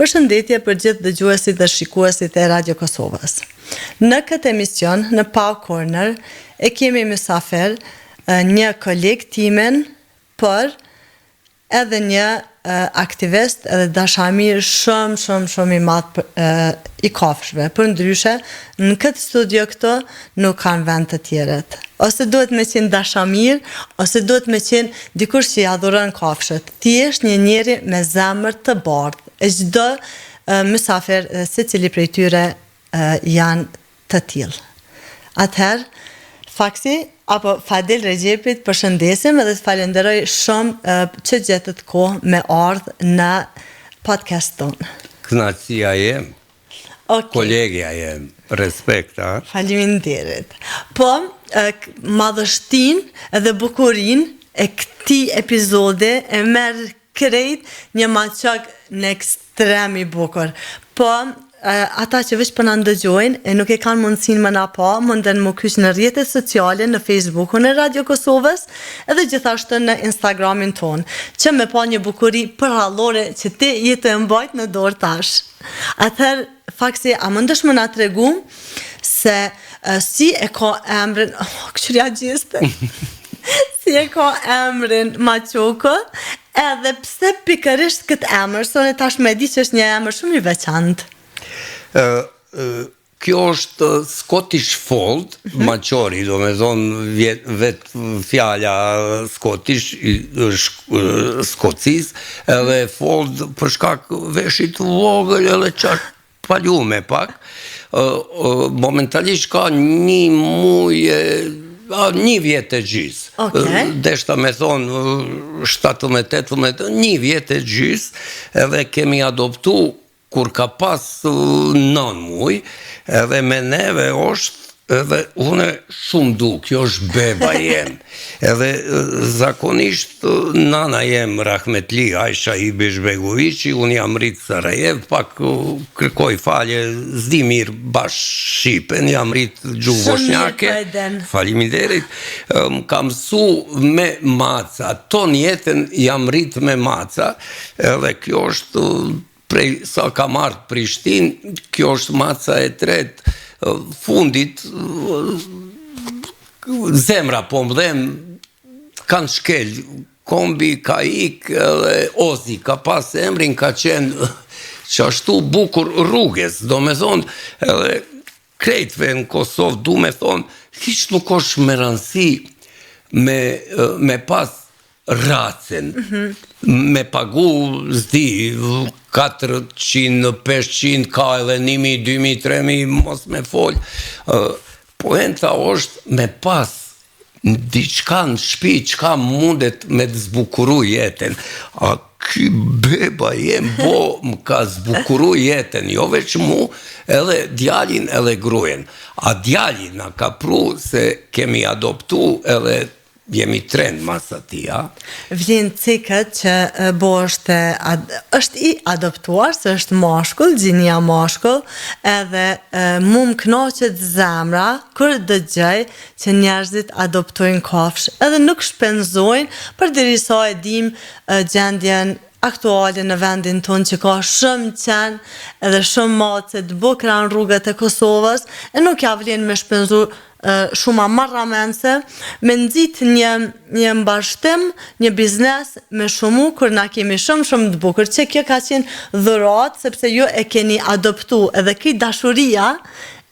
Përshëndetje për gjithë dëgjuesit dhe shikuesit e Radio Kosovës. Në këtë emision, në Paw Corner, e kemi mysafir një koleg timin, por edhe një aktivist edhe dashamir shumë shumë shumë i madh i kafshëve. Përndryshe, në këtë studio këtu nuk kanë vend të tjerët. Ose duhet me qenë dashamir, ose duhet me qenë dikush që i adhuron kafshët. Thjesht një njeri me zemër të bardhë. E çdo mysafir dhe secili prej tyre janë të tillë. Atëherë, Faksi apo Fadil Rexhepit përshëndesim edhe të falenderoj shumë që gjetët kohë me ardhë në podcast tonë. Kënaqësia jem. Okay. Kolegja jem, respekt, a? Faleminderit. Po, madhështinë edhe bukurinë e këtij epizodi e merr Krejt një maçok në ekstrem i bukur. Po, ata që veç po na ndëgjojnë e nuk e kanë mundësinë me na pa, munden mu kyç në rrjetet sociale, në Facebookun e Radio Kosovës edhe gjithashtu në Instagramin tonë, që me pa një bukuri përrallore që ti je tu e mbajt në dorë tash. Atëherë, Faksi, a mundesh me na tregu se si e ka emrin, oh, këqyrja gjeste, si e ka emrin Maçoku, edhe pse pikërisht këtë emër, se unë tash me di që është një emër shumë i veçantë. Kjo është Scottish Fold, mm -hmm. maçori, do me thonë vetë fjala Scottish, është Skocis, edhe Fold për shkak veshit të vogël edhe qaq palume pak, momentalisht ka një muj a, një vjet e gjys. Okay. Deshta me thonë 17, 18, një vjet e gjys, edhe kemi adoptu Kur ka pas nan muj, edhe me neve osht, edhe une shumë du, kjo është beba jem. Edhe zakonisht nana jem rahmetli Ajsha Ibish-Begoviqi, unë jam rrit Sarajev, pak kërkoj falje, s'di mirë bash shqipen, jam rrit gjuhë boshnjake. Faleminderit. Më ka mësu me maca, ton jetën jam rrit me maca, Edhe kjo është prej sa kam ardhë Prishtinë, kjo është maca e tretë, fundit, zemra po më dhem, kanë shkel, kombi ka ik edhe Ozi ka pas emrin, ka qenë qashtu bukur rrugës, do me thonë, edhe krejtve në Kosovë, du me thonë, hiç nuk është me rëndësi me, me pas racen, mm -hmm. me pagu, s'di, 400, 500, ka edhe 1000, 2000, 3000, mos me fol. Poenta është me pas diçka në shpi, çka mundet me të zbukuru jetën. A ky beba jem, bo, më ka zbukuru jetën, jo veç mu, edhe djalin edhe gruen. A djali na ka pru se kemi adoptu edhe Jemi trend mas atij, a? Vlen ceket që bo është është i adoptuar se është mashkull, gjinia mashkull, edhe mu më kënaqet zemra kur dëgjoj që njerëzit adoptojnë kafshë edhe nuk shpenzojnë përderisa e dimë gjendjen aktuale në vendin tonë që ka shumë qen edhe shumë mace të bukura në rrugët e Kosovës e nuk ja vlen me shpenzu shuma marramendëse me nxit një një mbarështim, një biznes me shumu kur na kemi shumë shumë të bukur që kjo ka qenë dhuratë sepse ju e keni adoptu edhe krejt dashuria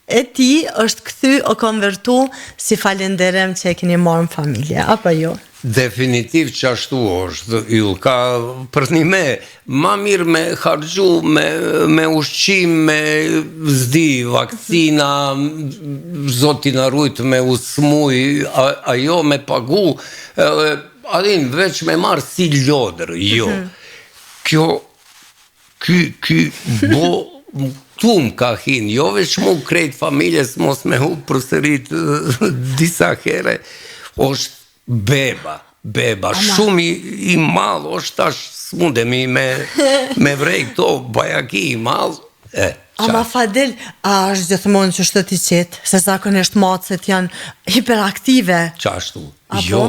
e tij është kthy o konvertu si falenderim që e keni marrë në familje apo jo? Definitiv qashtu është Yllka përnime ma mirë me harxhu me me ushqim me s'di vakcina zoti na rujt me u smuj a, ajo me pagu edhe a din veç me marr si lodër jo mm -hmm. kjo Ky, ky, bo, tu më ka hin, jo veç mu krejt familjes, mos me u përsërit disa here, është beba, beba, shumë i, i madh, është tash s'mundemi me, me vrej këto, bajaki i madh, e, Ama Fadil, a është gjithmonë qështu i qetë, se zakonisht macet janë hiperaktive. Qashtu. Apo? Jo,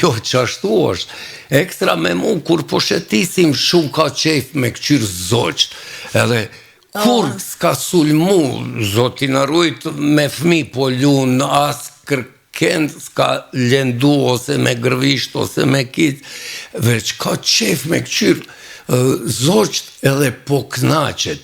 jo, qashtu është. Ekstra me mu, kur po shetisim, shumë ka qejf me këqyr zogjt. Edhe kur Oh. s'ka sulmu, zoti na rujt, me fmi po lun, as kërken s'ka lendu ose me gërvisht ose me kit, veç ka qejf me këqyr zogjt edhe po knaqet.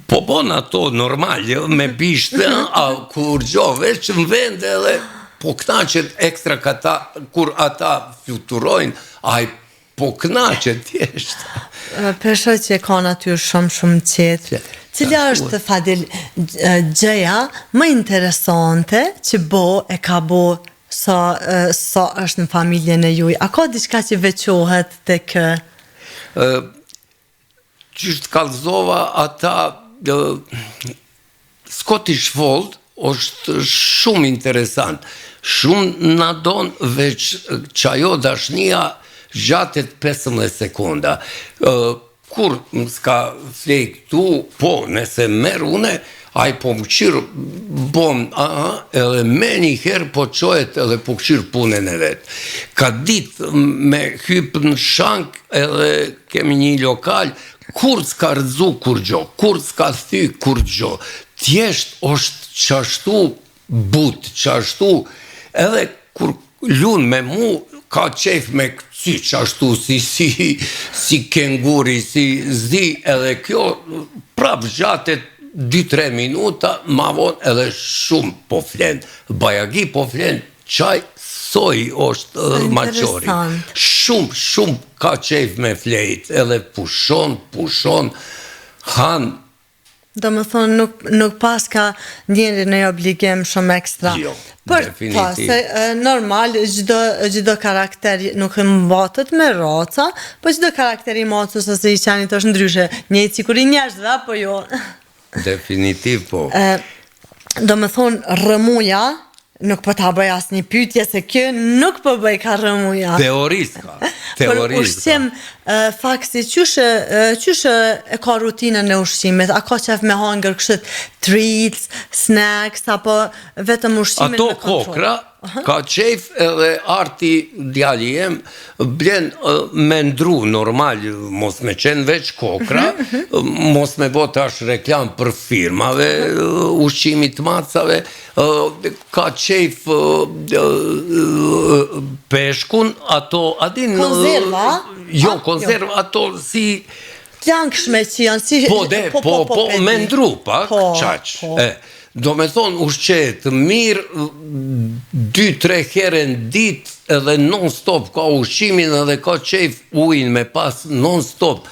Po bon ato normal, jo, me bisht, a kur gjo, veç në vend edhe po knaqet ekstra kata, kur ata fluturojnë, ai po knaqet thjesht. Pesha që ka natyrë shumë shumë qetë. Cila është Fadil gjëja më interesante që bo e ka bo sa, sa është në familjen e juj? A ka diçka që veçohet tek Ë Qysh të kallzova ata Scottish Fold është shumë interesant. Shumë na don veç qajo dashnia zgjatet 15 sekonda. Kur s'ka flej këtu, po, nëse merr une, ai po më kqyr, bon, a, edhe me një herë po çohet edhe po kqyr punën e vet. Ka dit me hyp në shank edhe kemi një lokal, kur s'ka rrëzu kurgjo, kur s'ka thy kurgjo, thjesht është qashtu but, qashtu, edhe kur lun me mu, ka qejf me këcy qashtu si, si, si kenguri, si zdi, edhe kjo prap zgjatet 2-3 minuta, ma vonë edhe shumë po flen, bajagi po flen, qaj soj është maçori. Shumë, shumë ka qejf me flejt, edhe pushon, pushon, han, Do më thonë, nuk, nuk pas ka njeri në obligim shumë ekstra. Jo, Për, definitiv. Po, se normal, çdo, çdo karakter nuk e mbatet me raca, po çdo karakter i macës ose i qenit është ndryshe. Njëjtë sikur i njerëzve, apo jo? Definitiv po. E, do më thonë, rrëmuja, nuk po ta bëj asnjë pyetje se kjo nuk po bëj ka rrëmuja. Teori s'ka. Për Teori s'ka. ushqim, Faksi, qysh, qysh e ka rutinën e ushqimit? A ka qef me hangër kështu treats, snacks, apo vetëm ushqimin Ato me kontroll? kokra, ka qejf edhe arti djali jem, blen me ndru normal, mos me qenë veç kokra, mos me bo tash reklam për firmave, ushqimit të macave, ka qejf peshkun, ato, a din... Konzerva? Jo, konzerva, ato si... T'langshme që janë, si... Po, de, po, po, po, me ndru pak, po, qaq. Po. E, do me thonë, ushqehet mirë, dy, tre here në ditë, edhe non stop ka ushqimin edhe ka qejf ujin me pas non stop.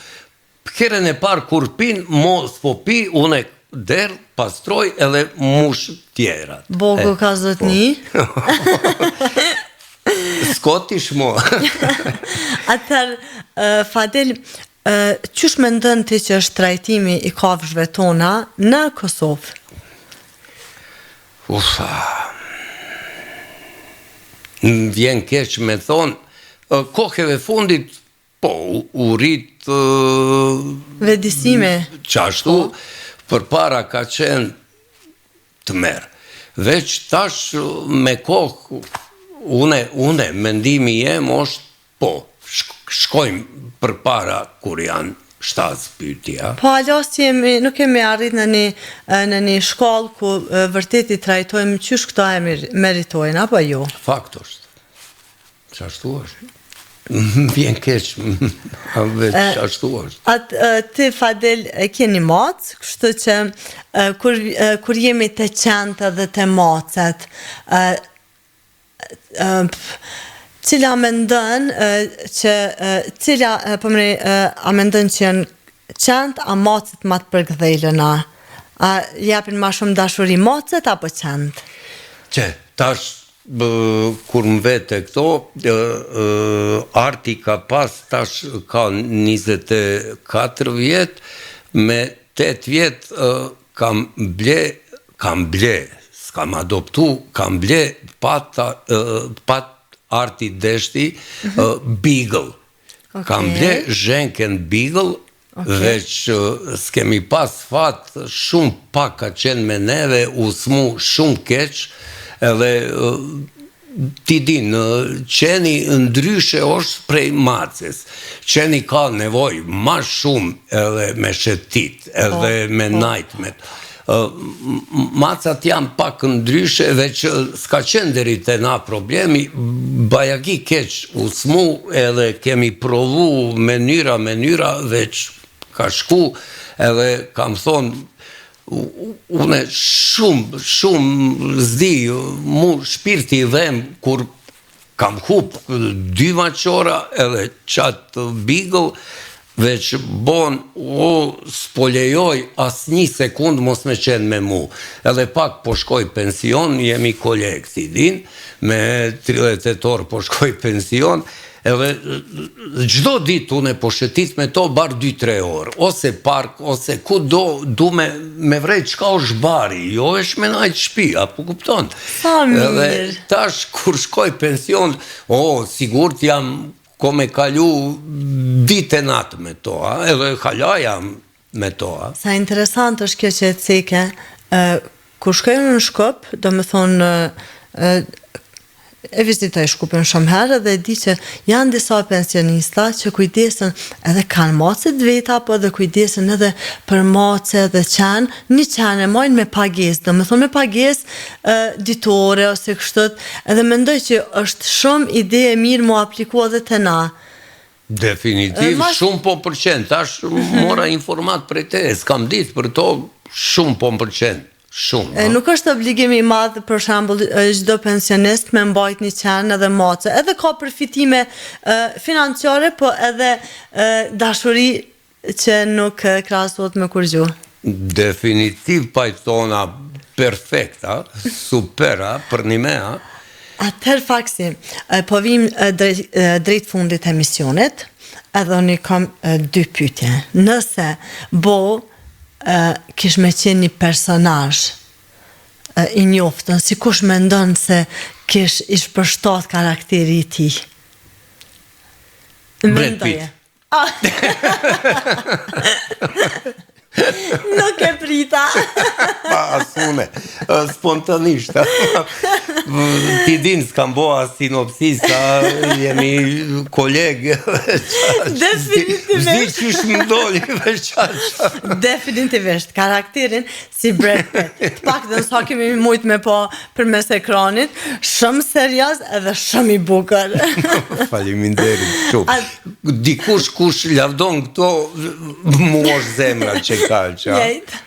Herën e parë kur pin, mo s'po pi, unë e derdh, pastroj edhe mush tjerat. Bogu ka zotni. Po. Scottish mo. Atëherë, Fadil, qysh mendon ti që është trajtimi i kafshëve tona në Kosovë? Ufa. Më vjen keq me thonë, kohëve fundit Po, u rrit... Vetëdijsimi. Qashtu, po. përpara ka qenë tmerr. Veç tash me kohë, une, une, mendimi jem është, po, shkojmë përpara kur janë shtaz pyetja. Po hala s'jemi, nuk kemi arrit në një, në një shkallë ku vërtet i trajtojmë qysh këto e meritojnë, apo jo? Fakt është. Qashtu është. Më vjen keq, veç qashtu është. Atë ti Fadil e ke një macë, kështu që kur kur jemi te qentë dhe te macet, ë cila mendon që cila po më a mendon që janë qentë a macet ma të përkëdheluna? A japin ma shumë dashuri macet apo qentë? Që tash Kur më vete këto, Arti ka pas tash ka 24 vjet, me 8 vjet kam ble, kam ble, s'kam adoptu, kam ble pat, pat Arti deshti Beagle. Kam ble zhenken Beagle, Veç s'kemi pas fat, shumë pak ka qenë me neve, u smu shumë keq, edhe Ti din, qeni ndryshe është prej maces. Qeni ka nevojë ma shumë edhe me shetit, edhe po, me po. najt me Macat janë pak ndryshe, veç s'ka qenë deri te na problemi, bajagi keq u smu edhe kemi provu mënyra, mënyra, veç ka shku edhe kam thonë, Une shumë, shumë s'di, mu shpirti i dhem kur kam hup dy maçora edhe qatë beagle, veç bon, o, s'po lejoj asnjë sekund mos me qenë me mu. Edhe pak po shkoj pension, jemi kolegë, ti din, me 30 tetor po shkoj pension, Edhe çdo ditë unë po shëtit me to bar 2-3 orë, ose park, ose ku do, du me, me vrejt çka është bari, jo veç me najt shpi, a po kupton? Sa mirë. Edhe tash kur shkoj pension, o, sigurt jam ko me kalu ditë e natë me to, a? edhe hala jam me to, a? Sa interesant është kjo që e ceke, kur shkoj unë në Shkup, do me thonë, e vizitoj Shkupin shumë herë dhe e di që janë disa pensionista që kujdesen edhe kanë mace të veta, po edhe kujdesen edhe për mace dhe qen, një qen e majnë me pagesë, do me thonë me pagesë ditore ose kështu, edhe mendoj që është shumë ide e mirë mu apliku edhe te na. Definitiv, shumë po pëlqen, tash mora informat prej te, s'kam ditë për to, shumë po më pëlqen. Shumë. E, nuk është obligim i madh për shembull çdo pensionist me mbajt një qen edhe mace. Edhe ka përfitime e, financiare, po edhe e, dashuri që nuk krahasohet me kurrgjë. Definitiv pajtona perfekta, supera, përnime, a? Atëherë Faksi, po vim drejt, drejt fundit të emisionit, edhe unë i kam dy pyetje. Nëse bo kish me qenë një personazh i njoftun, si kush mendon se kish ish përshtat karakteri i tij? Brad Pitt. Nuk e prita. Pa, as une. Spontanisht. Ti din, s'kam bo as sinopsis, a jemi kolegë. Definitivisht. S'di qysh më doli, veç aq. Definitivisht, karakterin si Brad Pitt. Të paktën sa kemi mujt me pa përmes ekranit, shumë serioz edhe shumë i bukur. Faleminderit shumë. A... Dikush kush lavdon këto, mu është zemra që ka që. Njëjtë.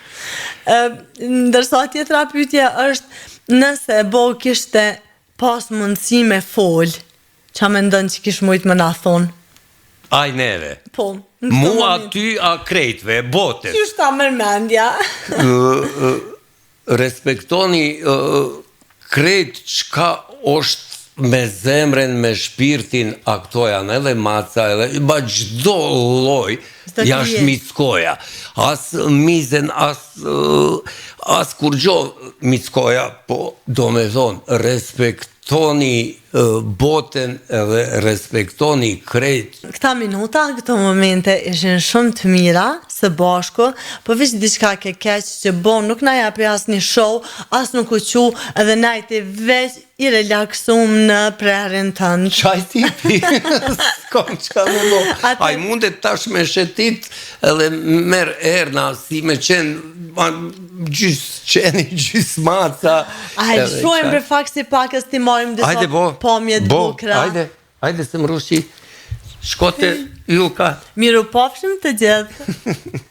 Ndërsa tjetra pyetje është nëse Bo kishte pas mundësi me fol, Ça mendon që kish mujt me na thonë? Aj neve. Po. Mua ty a krejtve, botës. Qysh ta merr mendja? Respektoni krejt çka është me zemrën, me shpirtin, a këto janë edhe maca, edhe, ba çdo lloj, jashtë mickoja. As mizen, as, as kurgjo mickoja, po do me thonë, respektoni botën edhe respektoni krejt. Këta minuta, këto momente ishin shumë të mira së bashku, po veç diçka ke keq që bo nuk na japi asnjë show, as nuk u çu edhe najti veç i relaksum në prehrin tënd. Qaj tipi, s'kam çka me bo. Ai mundet tash me shetit edhe merr erna si me qenë gjys qeni, gjys maca. A e lëshojmë bre Faksi pakës t'i marrim disa Ajde, bo, pamje të bo, bukura. Ajde, ajde se më rrushi. Shkote, ju ka. Mirupafshim të gjithë.